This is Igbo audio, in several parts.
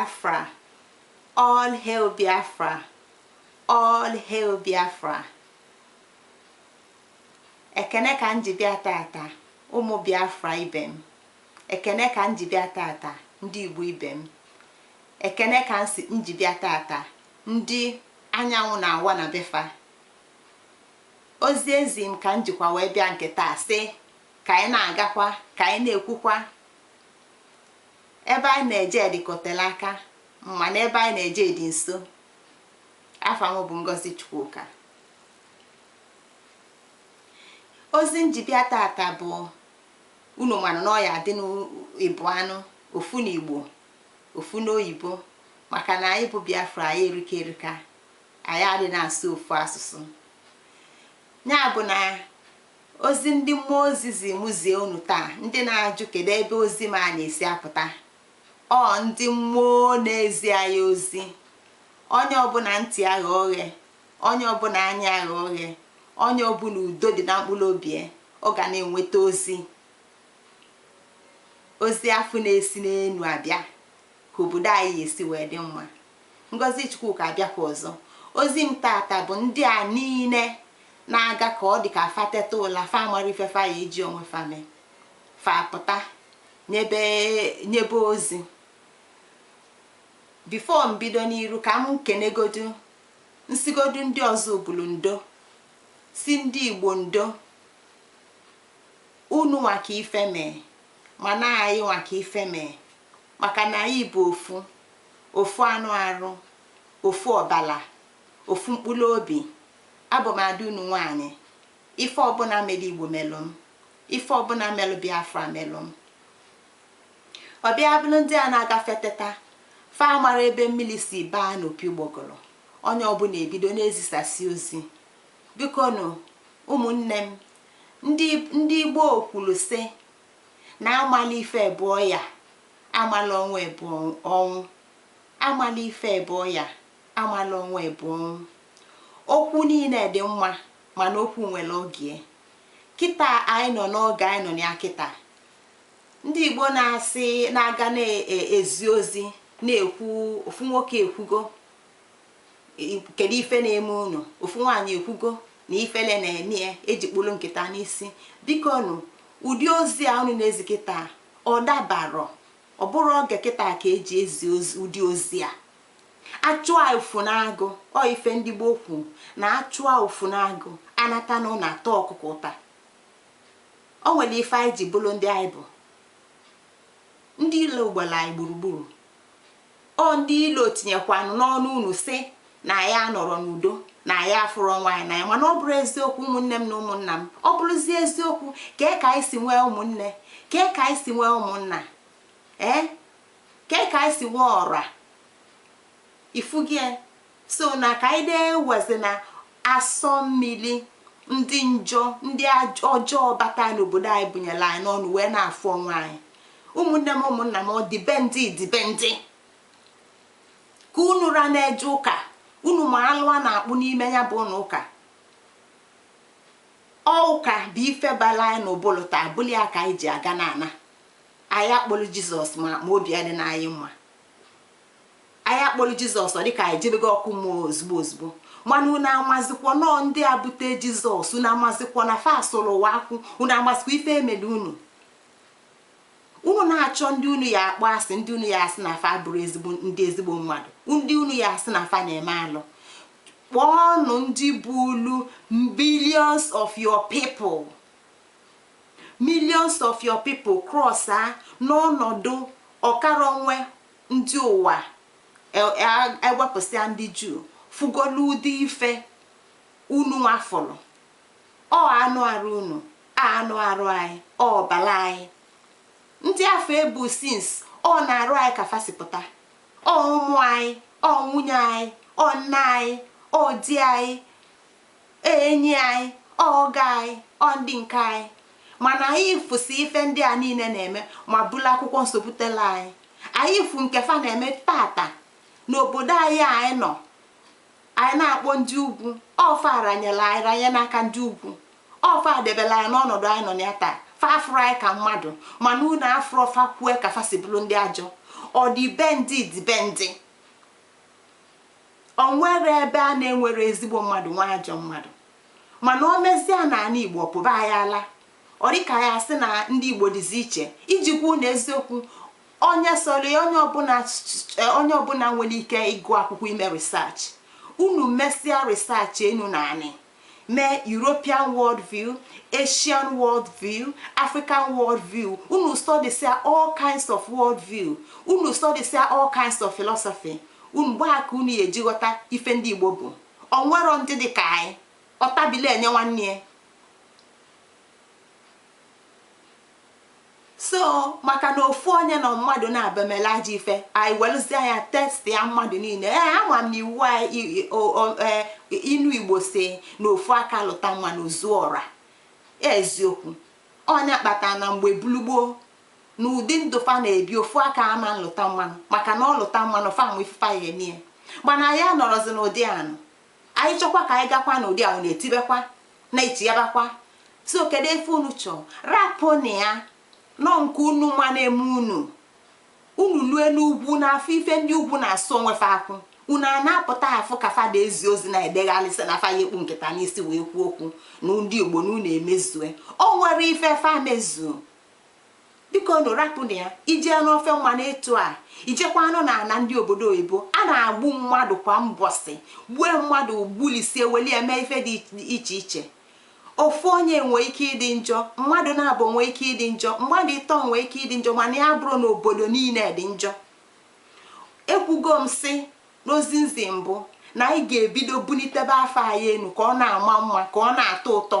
Biafra! All hail Biafra! All hail Biafra! Ekene ka m ji bịa tata, ụmụ Biafra ibe m. Ekene ka m ji bịa tata, ndị Igbo ibe m. Ekene ka m ji bịa tata, ndị anyanwụ na-awa na befa. Ozi ezi m ka m jikwa wee bịa nke taa, sị ka anyị na-agakwa, ka anyị na-ekwukwa. Ebe anyị na-eje dịkọtela aka, mana ebe anyị na-eje dị nso. Afa m bụ Ngozi Chukwuka. Ozi m ji bịa tata bụ unu manụ na ọ ya adị n'ịbụ anụ ofu na Igbo, ofu n'oyibo, maka na anyị bụ Biafra, anyị erika erika, anyị adị na-asụ ofu asụsụ. Ya bụ na ozi ndị mmụọ ozi zi mụ zie unu taa, ndị na-ajụ kedu ebe ozi m a na-esi apụta, ọ ndị mmụọ na-ezi anyị ozi. Onye ọbụla ntị agha oghe, onye ọbụla anya agha oghe, onye ọbụla udo dị na mkpụrụ obi ya, ọ ga na-enweta ozi. Ozi afụ na-esi n'enu abịa ka obodo anyị esi wee dị mma. Ngozi Chukwuka abịakwa ọzọ. Ozi m tata bụ ndị a niile na-aga ka ọ dị ka fa teta ụla, fa mara ife fa ya eji onwe fa mee, fa pụta nyebe ozi. Before m bido n'iru, ka m kenegodu, nsigodu ndị ọzọ ubulu ndo, si ndị Igbo ndo, unu nwa ka ife mee, mana anyị nwa ka ife mee, maka na anyị bụ ofu, ofu anụ arụ, ofu ọbala, ofu mkpụrụ obi. Abụ m ada unu nwaanyị. Ife ọbụla melụ Igbo melụ m, ife ọbụla melụ Biafra melụ m. Ọbịa bụrụ ndị a na-agafe teta, fa mara ebe mmiri si baa n'opi ụgbọgọrọ. Onye ọbụla ebido na-ezisasi ozi. Bikonu ụmụnne m, ndị Igbo kwuru sị na amala ife bụ ọya, amala ọnwụ bụ ọnwụ. Amala ife bụ ọya, amala ọnwụ bụ ọnwụ. Okwu niile dị mma, mana okwu nwere oge. Kịta anyị nọ n'oge anyị nọ ya kịta, ndị Igbo na-asị na-aga na-ezi ozi na-ekwu, ofu nwoke ekwugo kedu ife na-eme unu, ofu nwaanyị ekwugo na ifele na-eme ya, eji kpụrụ nkịta n'isi. Bikonu, ụdị ozi a unu na-ezi kịta ọ dabarọ. Ọ bụrụ oge kịta ka eji ezi ụdị ozi a. Achụa ụfụ n'agụ, ọ ife ndị gboo kwu na achụa ụfụ n'agụ anata na ụlọ atọ ọkụkọ ụta. O nwere ife anyị ji bụrụ ndị anyị bụ. Ndị ilo gbara anyị gburugburu. Ọ ndị ilo tinyekwanụ n'ọnụ unu sị na ya nọrọ n'udo, na ya afụrụ onwe anyị n'anya. Mana ọ bụrụ eziokwu, ụmụnne m na ụmụnna m, ọ bụrụzie eziokwu, kee ka anyị si nwee ụmụnne, kee ka anyị si nwee ụmụnna, ee, kee ka anyị si nwee ọra ifugie. So na ka anyị na-ewezi na asọ mmiri ndị njọ, ndị ọjọọ bata n'obodo anyị bunyere anyị n'ọnụ wee na-afụ onwe anyị. Ụmụnne m, ụmụnna m, ọ dịbendị dịbendị ka unu ra na-eje ụka, unu ma alụ a na-akpụ n'ime ya bụ ụlọ ụka. Ọ ụka bụ ife bara anyị n'ụbụlụ taa, bụli ya ka anyị ji aga n'ana. Anyị akpọrọ Jizọs ma obi adị n'anyị mma. Anyị akpọrọ Jizọs, ọ dịka anyị jebego ọkụ mmụọ ozugbo ozugbo. Mana unu amazikwa nọọ ndị a bute Jizọs, unu amazikwa na fa sụrụ ụwa akwụ, unu amazikwa ife emere unu. Unu na-achọ ndị unu ya akpọ asị, ndị unu ya asị na fa bụrụ ezigbo ndị ezigbo mmadụ, ndị unu ya asị na fa na-eme alụ. Kpọọnụ ndị bulu billions of your people, millions of your people cross a n'ọnọdụ ọkara onwe ndị ụwa ewepụsịa ndị Juu fugolu ụdị ife unu nwafọrọ. Ọ anụ arụ unu, anụ arụ anyị, ọ ọbara anyị, ndị afọ ebu since ọ na-arụ anyị ka fasipụta, ọ ụmụ anyị, ọ nwunye anyị, ọ nna anyị, ọ di anyị, enyi anyị, ọ ọgọ anyị, ọ ndị nke anyị. Mana anyị fụsi ife ndị a niile na-eme ma bụrụ akwụkwọ nsọ butela anyị. Anyị fụ nke fa na-eme tata n'obodo anyị. Anyị nọ, anyị na-akpọ ndị ugwu ọfa ranyere anyị ranye n'aka ndị ugwu, ọfa debere anyị n'ọnọdụ anyị nọ na ya taa. Fa afụrụ anyị ka mmadụ, mana unu afụrụ fa kwue ka fa si bụrụ ndị ajọ. Ọdịbendị dịbendị, o nwere ebe a na-enwere ezigbo mmadụ, nwa ajọ mmadụ. Mana o mezie n'ala Igbo, ọpụba ya ala, ọ dịka ya sị na ndị Igbo dịzi iche. Iji kwuo na eziokwu, onye sọrọ ya, onye ọbụla nwere ike ịgụ akwụkwọ, ime research. Unu mesịa research enu na anị, mee European world view, Asian world view, African world view, unu studysia all kinds of world view, unu studysia all kinds of philosophy, unu gbaa ka unu ya eji ghọta ife ndị Igbo bụ. Onwero ndị dị ka anyị ọtabile enye nwanne ya. So maka na ofu onye na mmadụ na-abamele ajọ ife, anyị welụzie ya test ya mmadụ niile. Ee, ama m na iwu anyị, inu Igbo si na ofu aka lụta nwa na ozu ọra. Eziokwu, onye kpatara na mgbe bulugboo na ụdị ndụ fa na-ebi, ofu aka ama nlụta mmanụ, maka na ọ lụta mmanụ, fa nwe ifefa ya emie. Mana anyị anọrọzi n'ụdị anụ anyị chọkwa ka anyị gakwa n'ụdị ahụ na-etibekwa na-etinyebakwa. So kedu efe unu chọọ? Rapụ na ya nọ nke unu nwa na-eme unu. Unu lue n'ugwu n'afọ, ife ndị ugwu na-asụ onwefe akwụ, unu a na-apụta afụ ka fada ezi ozi na-edeghalịsị na fa ya ekpu nkịta n'isi wee kwuo okwu na ndị Igbo na unu emezue. O nwere ife fa mezuo? Biko unu rapụ na ya. Ijee n'ofe mmanụ etu a, ijekwanụ na ana ndị obodo oyibo, a na-agbu mmadụ kwa mbọsị, gbue mmadụ, gbulisie, welie eme ife dị iche iche. Ofu onye nwee ike ịdị njọ, mmadụ na-abụ nwee ike ịdị njọ, mmadụ ịtọ nwee ike ịdị njọ, mana ya bụrụ na obodo niile dị njọ. Ekwugo m sị n'ozi nzi mbụ na anyị ga-ebido bulitebe afọ anyị enu ka ọ na-ama mma, ka ọ na-atọ ụtọ.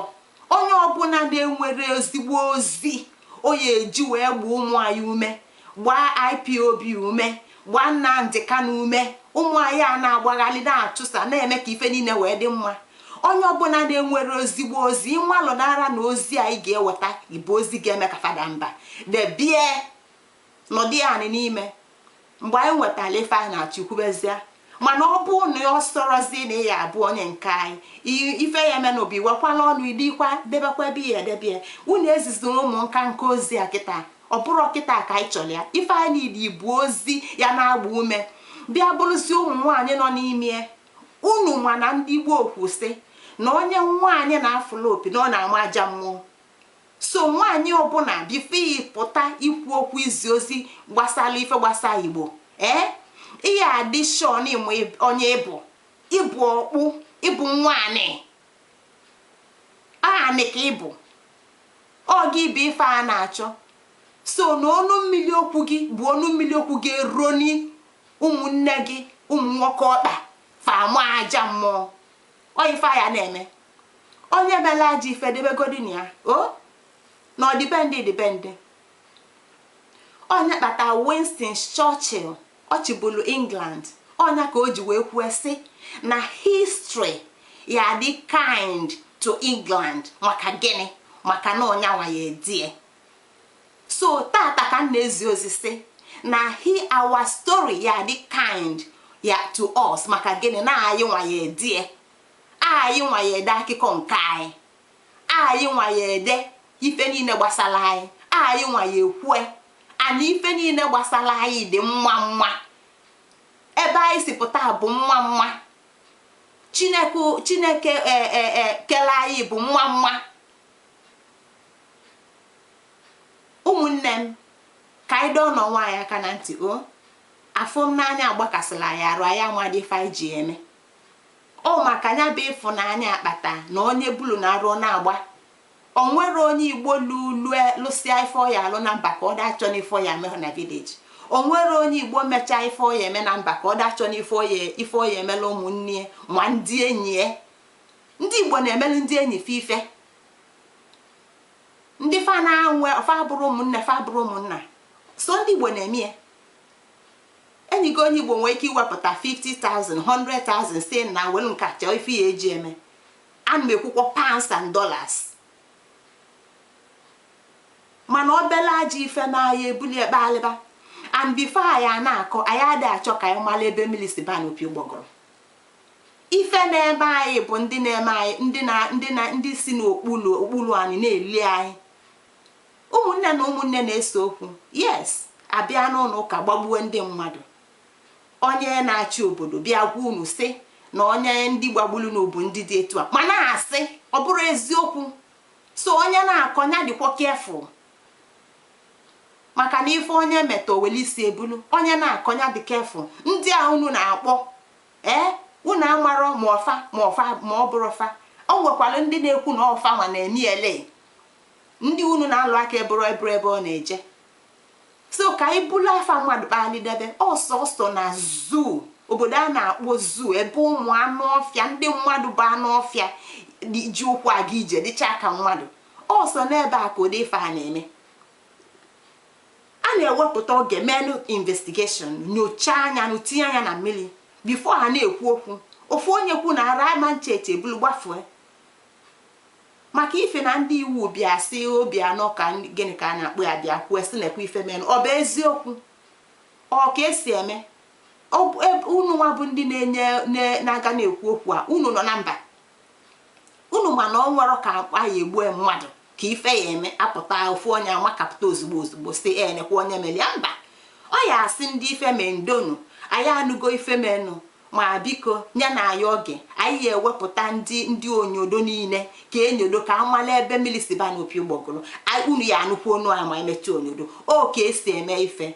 Onye ọbụla na-enwere ezigbo ozi o ya eji wee gbaa ụmụ anyị ume, gbaa IPOB ume, gbaa Nnamdi Kanu ume, ụmụ anyị a na-agbaghalị, na-achụsa, na-eme ka ife niile wee dị mma. Onye ọbụla na-enwere ezigbo ozi ịnwalụ nara na ozi anyị ga-eweta ịbụ ozi ga-eme ka fada mba debie nọdụ ya anị n'ime mgbe anyị nwetara ife anyị na-achọ ikwubezie. Mana ọ bụ na ọ sọrọzi na ya abụ onye nke anyị, ife ya eme n'obi wekwala ọnụ idikwa debekwa ebe ya edebe. Unu eziziri ụmụ nka nke ozi a kịta, ọ bụrụ kịta ka anyị chọrọ ya. Ife anyị niile bụ ozi ya na-agba ume, bịa bụrụzi ụmụ nwaanyị nọ n'ime unu. Mana ndị gboo kwụsị na onye nwaanyị na-afụla opi na ọ na-ama aja mmụọ. So nwaanyị ọbụla bife pụta ikwu okwu, izi ozi gbasara ife gbasara Igbo, ee, ihe adị shon onye ịbụ, ịbụ ọkpụ, ịbụ nwaanyị anị ka ịbụ ọ gị bụ ife a na-achọ. So na ọnụ mmiri okwu gị bụ ọnụ mmiri okwu gị eroni ụmụnne gị, ụmụ nwoke ọkpa fama aja mmụọ. Ọ ife ya na-eme onye mela aja ife debegodin ya o na ọdịbendị dịbendị. Onye kpata Winston Churchill, ọ chịbulu England, ọnya ka o ji wee kwuo sị na history ya dị kind to England. Maka gịnị? Maka na ọnyanwa ya edie. So tata ka m na-ezi ozi sị na he our story ya dị kind ya to us. Maka gịnị? Na anyị nwa ya edie, anyị nwa ya ede akụkọ nke anyị, anyị nwa ya ede ife niile gbasara anyị, anyị nwa ya ekwue ana ife niile gbasara anyị dị mma mma. Ebe anyị si pụta bụ mma mma. Chineke, Chineke ee kele anyị bụ mma mma. Ụmụnne m, ka anyị dọọ n'onwe anyị aka na ntị. O afọ m n'anya agbakasịla anyị arụ, anyị amadị ife anyị ji eme ọ. Maka ya bụ ịfụnanya akpata na onye bulu na arụ na-agba. O nwere onye Igbo lulue lụsịa ife ọya alụ na mba ka ọ dachọ n'ife ọya eme na village. O nwere onye Igbo mechaa ife ọya eme na mba ka ọ dachọ n'ife ọya emela ụmụnne ma ndị enyi ya. Ndị Igbo na-emelụ ndị enyi fe ife, ndị fa na-anwe fa bụrụ ụmụnne, fa bụrụ ụmụnna. So ndị Igbo na-eme ya. Enyi gị onye Igbo nwee ike iwepụta 50,000, 100,000, si na welu nka chọọ ife ya eji eme. Ana m ekwukwo pounds and dollars. Mana obele ajọ ife n'ahịa ebuli ekpe alịba. And before anyị a na-akọ, anyị adịghị achọ ka anyị mara ebe mmiri si ba n'opi ụgbọgọrọ. Ife na-eme anyị bụ ndị na-eme anyị, ndị na ndị na ndị si n'okpuru okpuru anyị na-eli anyị. Ụmụnne na ụmụnne na-ese okwu. Yes, Abịa n'ụlọ ụka gbagbuo ndị mmadụ. Onye na-achị obodo bịa gwa unu sị na onye ndị gbagburu n'ubu ndị dị etu a, ma na-asị ọ bụrụ eziokwu. So onye na-akọ ya dịkwa careful, maka na ife onye meta owele isi ebulu. Onye na-akọ ya dị careful. Ndị a unu na-akpọ, ee, unu amarọ ma ọfa ma ọfa ma ọ bụrụ fa. O nwekwara ndị na-ekwu na ọfa nwa na-eme ele ndị unu na-alụ aka eburu eburu ebe ọ na-eje. So ka anyị bulu afa mmadụ kpalidebe ọsọsọ na zoo, obodo a na-akpọ zoo, ebe ụmụ anụ ọfịa, ndị mmadụ bụ anụ ọfịa ji ụkwụ aga ije dịcha ka mmadụ ọsọ. N'ebe a ka ụdị ife a na-eme. A na-ewepụta oge menụ investigation, nyochaa anya nụ, tinye anya na mmiri before ha na-ekwu okwu. Ofu onye kwu na ara ama nche eche ebulu gbafue maka ife na ndị iwu bịa sị obi anọ ka gịnị ka a na-akpọ ya, bịa kwuo sị nekwa ife menụ. Ọ bụ eziokwu? Ọ ka esi eme? Unu nwa bụ ndị na-enye na-aga na-ekwu okwu a, unu nọ na mba unu, ma na ọ nwere ka anyị egbue mmadụ ka ife ya eme apụta, ofu onye amakapụta ozugbo ozugbo si enekwa onye mere ya. Mba, ọ ya asị ndị ife mee ndonu, anyị anụgo ife menụ, ma biko nye na anyị oge anyị ya ewepụta ndị onyodo niile ka enyodo ka amala ebe mmiri si ba n'opi ụgbọgụrụ. Unu ya anụkwu onu anyị ma emechaa onyodo o ka esi eme ife.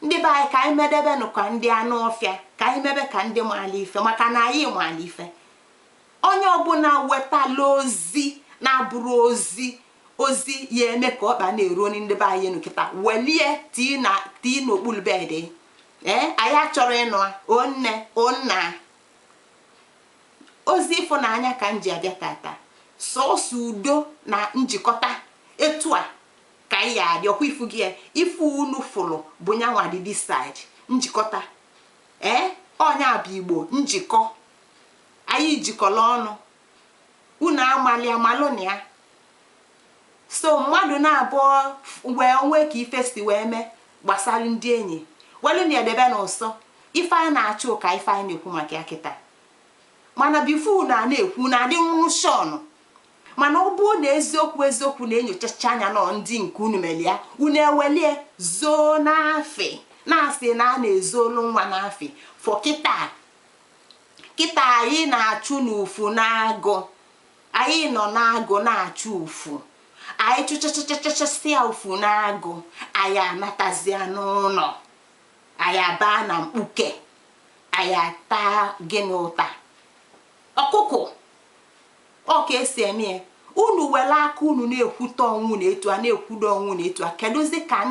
Ndị be anyị, ka anyị medebenụ ka ndị anụ ọfịa, ka anyị mebe ka ndị maala ife, maka na anyị maala ife. Onye ọbụla wetala ozi na-abụrụ ozi ya eme ka ọkpa na-eruo ndị be anyị enu kịta, welie tii n'okpuru bed. Ee, anyị achọrọ ịnụ onne onna ozi ịfụnanya ka m ji abịa tata. Sọọsọ udo na njikọta etu a ka anyị ya adị. Ọkwa ifu gị ya, ifu unu fụrụ bụ nyanwa dị this side njikọta. Ee, ọnya bụ Igbo njikọ. Anyị jikọrọ ọnụ. Unu amali amalụ na ya. So mmadụ na-abụọ wee nwee ka ife si wee mee gbasara ndị enyi welu na edebe n'ụsọ ife anyị na-achọ ụka, ife anyị na-ekwu maka ya kịta. Mana before unu a na-ekwu na adị nwụshọn, mana ọ bụrụ na eziokwu eziokwu na-enyochacha anya nọ ndị nke unu mere ya, unu ewelie zoo n'afị, na-asị na a na-ezolu nwa n'afị fọ kịta. Kịta anyị na-achụ n'ufu n'agụ, anyị nọ n'agụ na-achụ ufu. Anyị chụchachachachasịa ufu n'agụ, anyị anatazia n'ụlọ, anyị abaa na mkpuke, anyị ata gịnị? Ụta ọkụkọ. Ọ ka esi eme ya. Unu were aka unu na-ekwute ọnwụ na etu a na-ekwudo ọnwụ na etu a. Kedụzi ka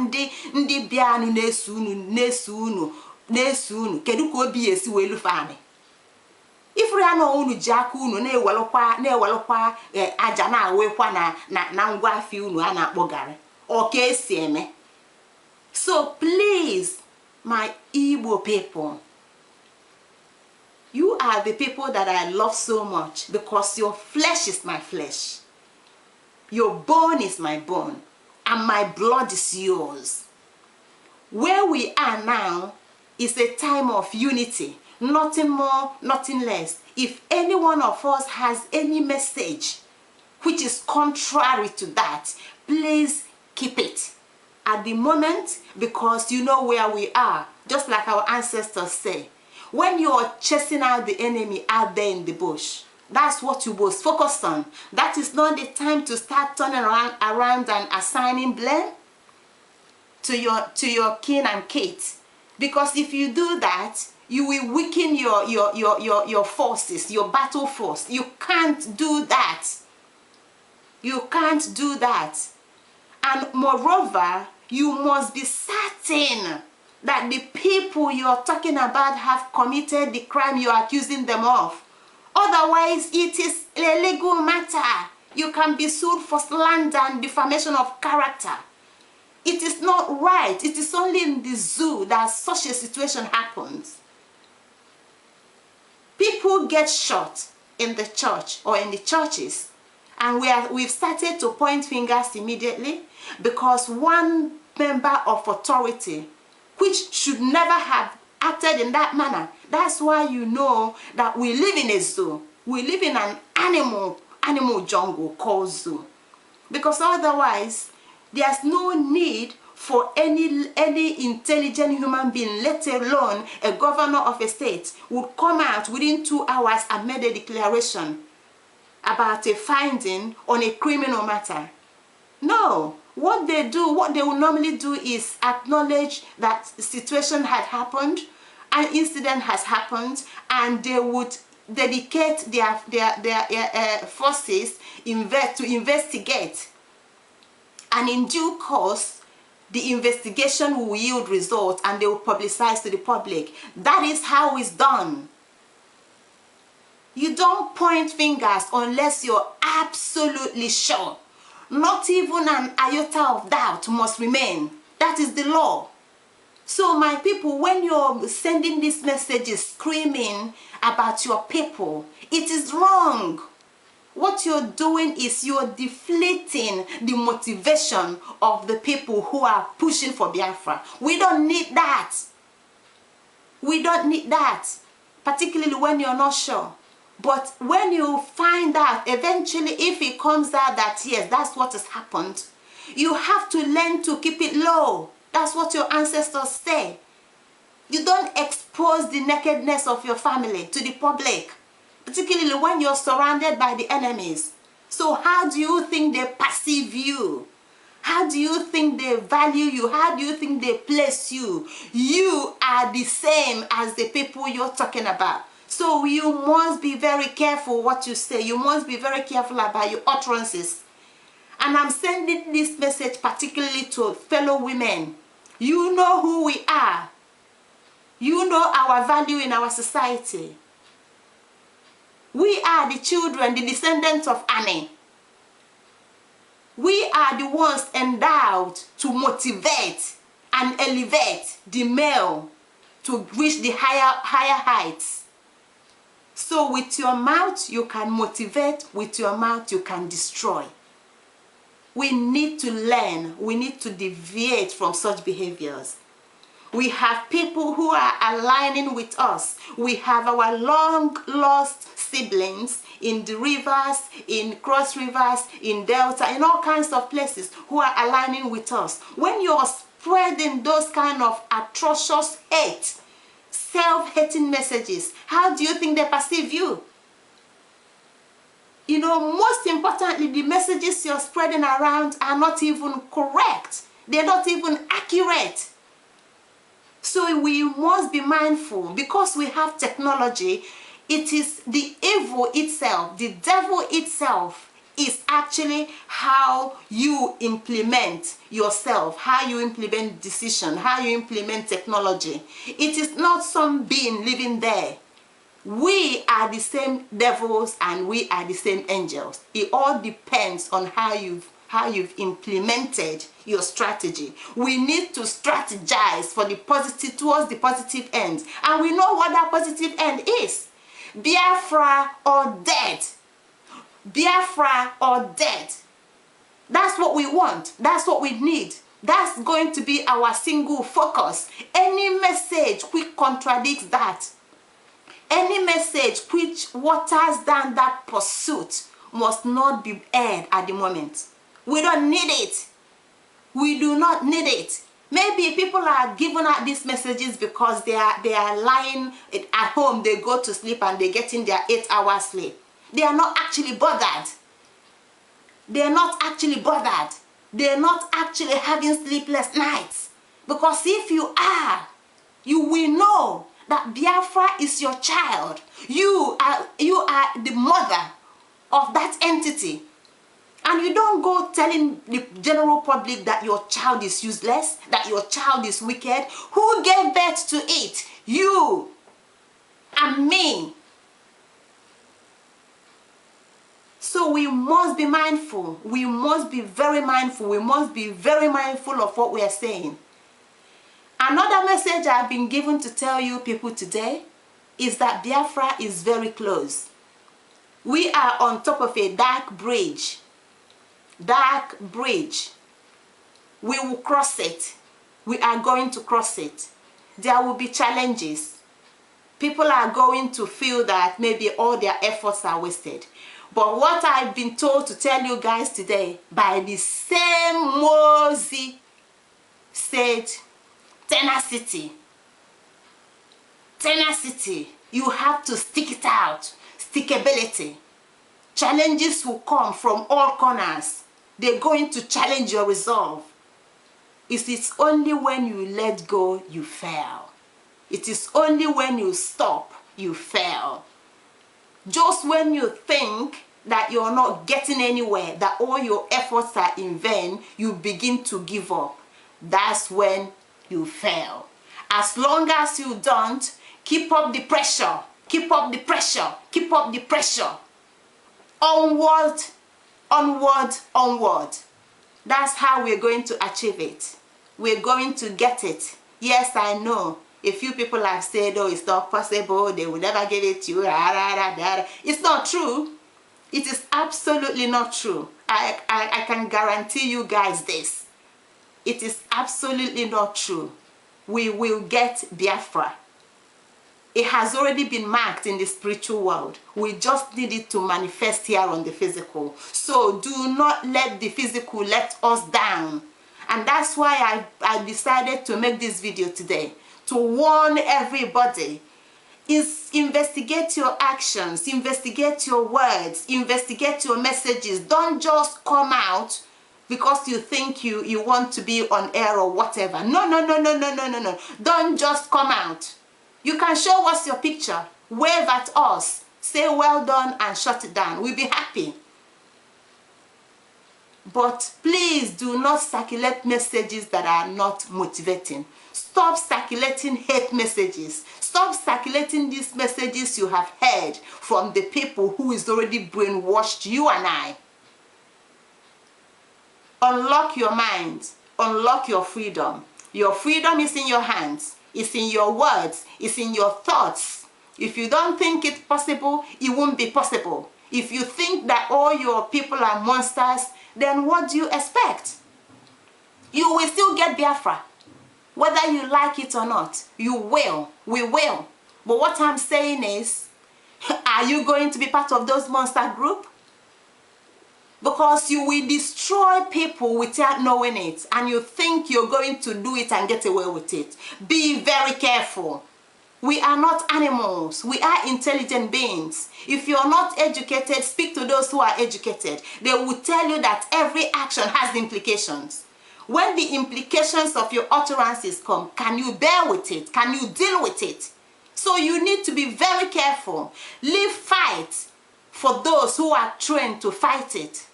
ndị bịanụ na-eso unu, na-eso unu, na-eso unu, kedu ka obi ya esi wee lufe anị ifuru ya na unu ji aka unu na-ewelụkwa aja na-awekwa na ngwa afịa unu a na-akpọ garị? Ọ ka esi eme. So please, my Igbo people, you are the people that I love so much because your flesh is my flesh, your bone is my bone, and my blood is yours. Where we are now is a time of unity, nothing more, nothing less. If any one of us has any message which is contrary to that, please keep it at the moment, because you know where we are. Just like our ancestors say, when you're chasing out the enemy out there in the bush, that's what you must focus on. That is not the time to start turning around and assigning blame to your kin and kith. Because if you do that, you will weaken your forces, your battle force. You can't do that. You can't do that. And moreover, you must be certain that the people you're talking about have committed the crime you're accusing them of. Otherwise, it is a legal matter. You can be sued for slander and defamation of character. It is not right. It is only in the zoo that such a situation happens. People get shot in the church or in the churches, and we've started to point fingers immediately because one member of authority, which should never have acted in that manner. That's why you know that we live in a zoo. We live in an animal jungle called zoo. Because otherwise, there's no need for for any intelligent human being, let alone a governor of a state, would come out within 2 hours and made a declaration about a finding on a criminal matter. No. What they do, what they will normally do is acknowledge that the situation had happened, an incident has happened, and they would dedicate their forces to investigate. And in due course, the investigation will yield results and they will publicize to the public. That is how it's done. You don't point fingers unless you're absolutely sure. Not even an iota of doubt must remain. That is the law. So my people, when you're sending these messages screaming about your people, it is wrong. What you're doing is you're deflating the motivation of the people who are pushing for Biafra. We don't need that. We don't need that, particularly when you're not sure. But when you find out, eventually, if it comes out that yes, that's what has happened, you have to learn to keep it low. That's what your ancestors say. You don't expose the nakedness of your family to the public, particularly when you're surrounded by the enemies. So how do you think they perceive you? How do you think they value you? How do you think they place you? You are the same as the people you're talking about. So you must be very careful what you say. You must be very careful about your utterances. And I'm sending this message particularly to fellow women. You know who we are. You know our value in our society. We are the children, the descendants of Annie. We are the ones endowed to motivate and elevate the male to reach the higher heights. So with your mouth, you can motivate. With your mouth, you can destroy. We need to learn. We need to deviate from such behaviors. We have people who are aligning with us. We have our long lost siblings in the rivers, in Cross Rivers, in Delta, in all kinds of places who are aligning with us. When you're spreading those kind of atrocious hate, self-hating messages, how do you think they perceive you? Most importantly, the messages you're spreading around are not even correct. They're not even accurate. So we must be mindful, because we have technology. It is the evil itself, the devil itself is actually how you implement yourself, how you implement decision, how you implement technology. It is not some being living there. We are the same devils and we are the same angels. It all depends on how you've implemented your strategy. We need to strategize for the positive, towards the positive end. And we know what that positive end is. Biafra or death. Biafra or death. That's what we want. That's what we need. That's going to be our single focus. Any message which contradicts that, any message which waters down that pursuit, must not be aired at the moment. We don't need it. We do not need it. Maybe people are giving out these messages because they are lying at home, they go to sleep and they get in their 8 hour sleep. They are not actually bothered. They are not actually bothered. They are not actually having sleepless nights. Because if you are, you will know that Biafra is your child. You are the mother of that entity. And you don't go telling the general public that your child is useless, that your child is wicked. Who gave birth to it? You and me. So we must be mindful. We must be very mindful. We must be very mindful of what we are saying. Another message I've been given to tell you people today is that Biafra is very close. We are on top of a dark bridge. Dark bridge. We will cross it. We are going to cross it. There will be challenges. People are going to feel that maybe all their efforts are wasted. But what I've been told to tell you guys today by the same Mozi said tenacity. Tenacity. You have to stick it out. Stickability. Challenges will come from all corners. They're going to challenge your resolve. It is only when you let go, you fail. It is only when you stop, you fail. Just when you think that you're not getting anywhere, that all your efforts are in vain, you begin to give up. That's when you fail. As long as you don't, keep up the pressure, keep up the pressure, keep up the pressure. Onward, onward, onward. That's how we're going to achieve it. We're going to get it. Yes, I know. A few people have said, oh, it's not possible. They will never give it to you. It's not true. It is absolutely not true. I can guarantee you guys this. It is absolutely not true. We will get Biafra. It has already been marked in the spiritual world. We just need it to manifest here on the physical. So do not let the physical let us down. And that's why I decided to make this video today, to warn everybody. Is investigate your actions, investigate your words, investigate your messages. Don't just come out because you think you want to be on air or whatever. No, no, no, no, no, no, no, no. Don't just come out. You can show us your picture, wave at us, say well done and shut it down. We'll be happy. But please do not circulate messages that are not motivating. Stop circulating hate messages. Stop circulating these messages you have heard from the people who is already brainwashed you and I. Unlock your mind. Unlock your freedom. Your freedom is in your hands. It's in your words. It's in your thoughts. If you don't think it's possible, it won't be possible. If you think that all your people are monsters, then what do you expect? You will still get Biafra. Whether you like it or not, you will. We will. But what I'm saying is, are you going to be part of those monster group? Because you will destroy people without knowing it, and you think you're going to do it and get away with it. Be very careful. We are not animals. We are intelligent beings. If you're not educated, speak to those who are educated. They will tell you that every action has implications. When the implications of your utterances come, can you bear with it? Can you deal with it? So you need to be very careful. Leave fight for those who are trained to fight it.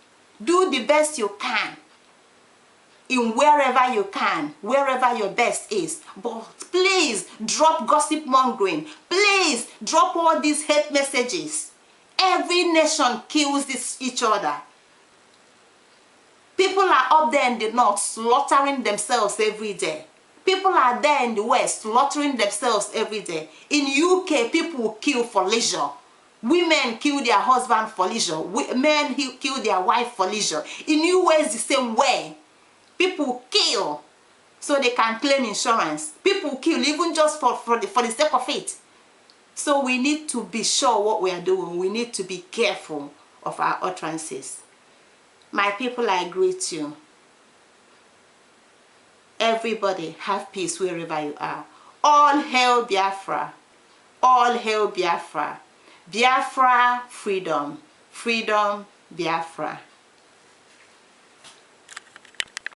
Do the best you can in wherever you can, wherever your best is. But please drop gossip mongering. Please drop all these hate messages. Every nation kills each other. People are up there in the north slaughtering themselves every day. People are there in the west slaughtering themselves every day. In UK, people kill for leisure. Women kill their husband for leisure. Men kill their wife for leisure. In US, the same way. People kill so they can claim insurance. People kill even just for the sake of it. So we need to be sure what we are doing. We need to be careful of our utterances. My people, I greet you. Everybody have peace wherever you are. All hail Biafra. All hail Biafra. Biafra, freedom. Freedom, Biafra.